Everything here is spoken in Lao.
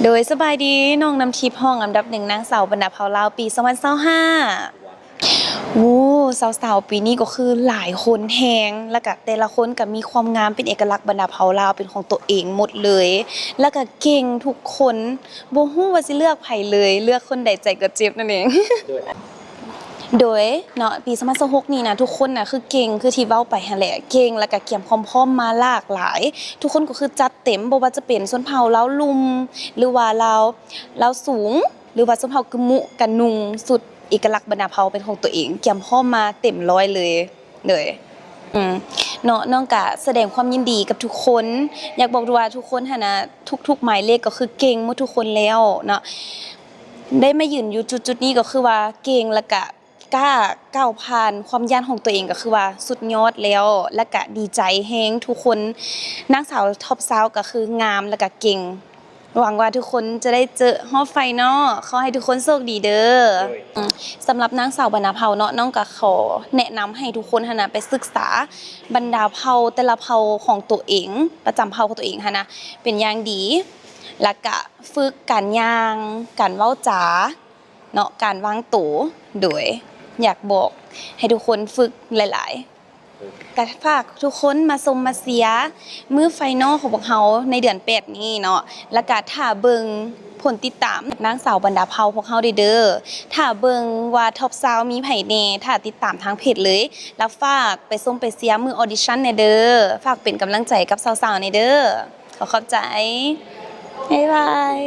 ໂດຍ ສະບາຍດີ ນ້ອງນ້ຳທິບ ຫ້ອງອັນດັບໜຶ່ງ ນາງສາວບັນດາເຜົ່າລາວ ປີສອງພັນຊາວຫ້າ. ໂອ້ ສາວໆ ປີນີ້ກໍຄືຫຼາຍຄົນແຮງ ແລ້ວກະແຕ່ລະຄົນກະມີຄວາມງາມເປັນເອກະລັກບັນດາເຜົ່າລາວເປັນຂອງຕົວເອງໝົດເລີຍ ແລ້ວກະເກັ່ງທຸກຄົນ ບໍ່ຮູ້ວ່າຊິເລືອກໃຜເລີຍ ເລືອກຄົນໃດໃຈກໍເຈັບນັ້ນເອງ. ໂດຍເນາະ ປີສອງພັນຊາວຫົກນີ້ນະ ທຸກຄົນນະຄືເກັ່ງ ຄືທີ່ເວົ້າໄປຫັ້ນແຫຼະ ເກັ່ງ ແລ້ວກະກຽມຄວາມພ້ອມມາຫຼາກຫຼາຍ ທຸກຄົນກໍຄືຈັດເຕັມ ບໍ່ວ່າຈະເປັນຊົນເຜົ່າລາວລຸ່ມ ຫຼືວ່າລາວ ລາວສູງ ຫຼືວ່າຊົນເຜົ່າກຶມມຸ ກະນຸ່ງຊຸດເອກະລັກບັນດາເຜົ່າເປັນຂອງຕົວເອງ ກຽມພ້ອມມາເຕັມຮ້ອຍເລີຍ ໂດຍ ອືມ ເນາະ ນ້ອງກະສະແດງຄວາມຍິນດີກັບທຸກຄົນ ຢາກບອກວ່າທຸກຄົນຫັ້ນນະ ທຸກໆ ໝາຍເລກກໍຄືເກັ່ງໝົດທຸກຄົນແລ້ວເນາະ ໄດ້ມາຢືນຢູ່ຈຸດໆ ນີ້ກໍຄືວ່າເກັ່ງ ແລ້ວກະກ້າກ້າວຜ່ານຄວາມຢ້ານຂອງຕົວເອງ ກໍຄືວ່າສຸດຍອດແລ້ວ ແລ້ວກະດີໃຈແຮງທຸກຄົນ ນາງສາວທັອບຊາວກໍຄືງາມ ແລ້ວກະເກັ່ງ ຫວັງວ່າທຸກຄົນຈະໄດ້ເຈີຮອບໄຟນອລ ຂໍໃຫ້ທຸກຄົນໂຊກດີເດີ. ໂດຍ ອືມ ສຳລັບນາງສາວບັນດາເຜົ່າເນາະ ນ້ອງກໍຂໍແນະນຳໃຫ້ທຸກຄົນຫັ້ນນະ ໄປສຶກສາບັນດາເຜົ່າແຕ່ລະເຜົ່າຂອງຕົວເອງ ປະຈຳເຜົ່າຂອງຕົວເອງຫັ້ນນະ ເປັນຢ່າງດີ ແລ້ວກະຝຶກການຍ່າງ ການເວົ້າຈາເນາະ ການວາງໂຕ ໂດຍ ຢາກບອກໃຫ້ທຸກຄົນຝຶກຫຼາຍໆ. ກະຝາກທຸກຄົນມາຊົມມາເຊຍມື້ໄຟນອລຂອງພວກເຮົາໃນເດືອນແປດນີ້ເນາະ ແລ້ວກະຖ້າເບິ່ງຜົນຕິດຕາມນາງສາວບັນດາເຜົ່າພວກເຮົາເດີ ຖ້າເບິ່ງວ່າທັອບຊາວມີໃຜແດ່ ຖ້າຕິດຕາມທາງເພຈເລີຍ ແລ້ວຝາກໄປຊົມໄປເຊຍມື້ອອດິຊັນແດ່ເດີ ຝາກເປັນກຳລັງໃຈກັບສາວໆແດ່ເດີ ຂໍຂອບໃຈ ບາຍບາຍ.